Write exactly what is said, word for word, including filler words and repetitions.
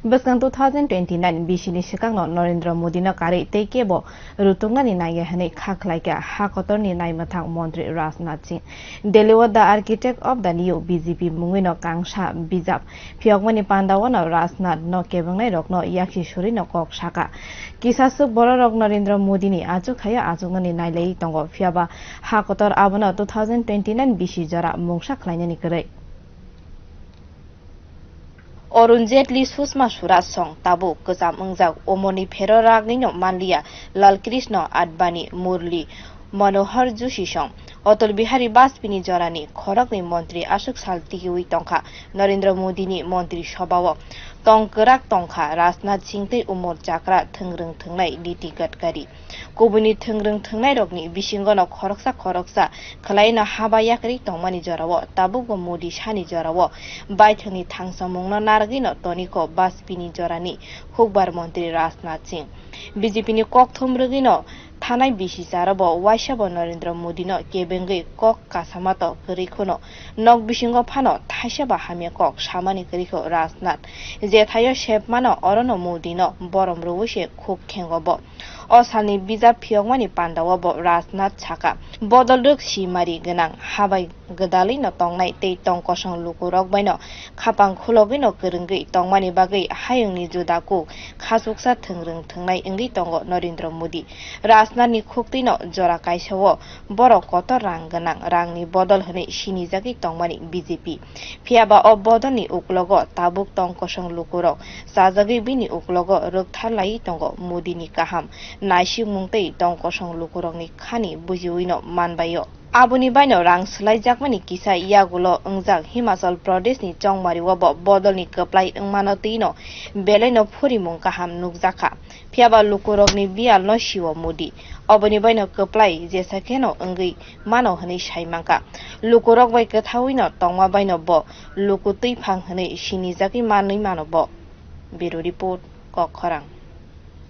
Bwskang two thousand twenty-nine bisini swkangno Narendra Modino karwi tei kebo rutuknani nangya hwnwi kha khlaikha ha kotorni naimwthang montri Rajnath Singh. Delhi o The Architect of the New B J P mungwino kangsa bijap phiyokmani pandao no Rajnath no kebengnai rokno yaksi surino kok saka. Kisa swk bororok Narendra Modini achuk hayo achuknani nailaiwi tongo, phiyaba ha kotor abono two thousand twenty-nine bisi jora mungsa khlainani kwrwi. Arun Jaitley, Sushma Swaraj song tabuk kwcham wngjak, umorni phero ragwino manliya Lalkrishna Advani, Murli Manohar Joshi song Atal Bihari Vajpayee ni jorani khoroknwi montri aswk sal tikiwi tongkha. Narendra Modini montri sobao tong kwrak tongkha Rajnath Singh tei umor chakra thwngrwng thwngnai Niti Gadkari. Kubuni thwngrwng thwngnairokni bisingono khoroksa khoroksa khwlaino haba yakarwi tongmani jorao tabukbo Modi sani jorao baithangni thangsamungno narwgwino toniko Vajpayee ni jorani hukbar montri Rajnath Singh. B J P ni kokthum rwgwino thanai bisi charo bo waisa bo Narendra Modino kebengwi kok kasama to kwrwi khuno nok bisingo phano thaisa ba hamya kok samani kwrwi kho Rajnath. Jethaio sepmano orono Modino borom rwui se khuk khengo bo. O salni bijap phiyokmani pandao bo Rajnath saka, bodol rwk simari gwnang habai gwdalwino tongnai tei tong kosong lukurok baino khapang khulogwino kwrwngwi tongmani bagwi hayungni juda kuk khachuksa thwngrwng thwngnai wngwi tongo Narendra Modi. Rajnathni khuktwino jora kaisao borok kotor rang gwnang rangni bodol hwnwi sinijagwi tongmani B J P. Phiyaba o bodolni uklogo tabuk tong kosong lukurok chajagwi bini uklogo rwktharlaiwi tongo Modini kaham naisikmung tei tong kosong lukurokni khani bujiwino manbaio. Aboni baino rang swlaijakmani kisa yagulo wngjak Himachal Pradeshni chongmario bo bodolni kwplai wngmano twino belaino phurimung kaham nukjakha. Phiyaba lukurokni biyalno sio Modi. Oboni baino kwplai jesa kheno wngwi mano hwnwi sai mankha. Lukurok bai kwthawino tongma baino bo luku twiphang hwnwi sinijagwi manwi mano bo. Bureau Report, Kok Khorang.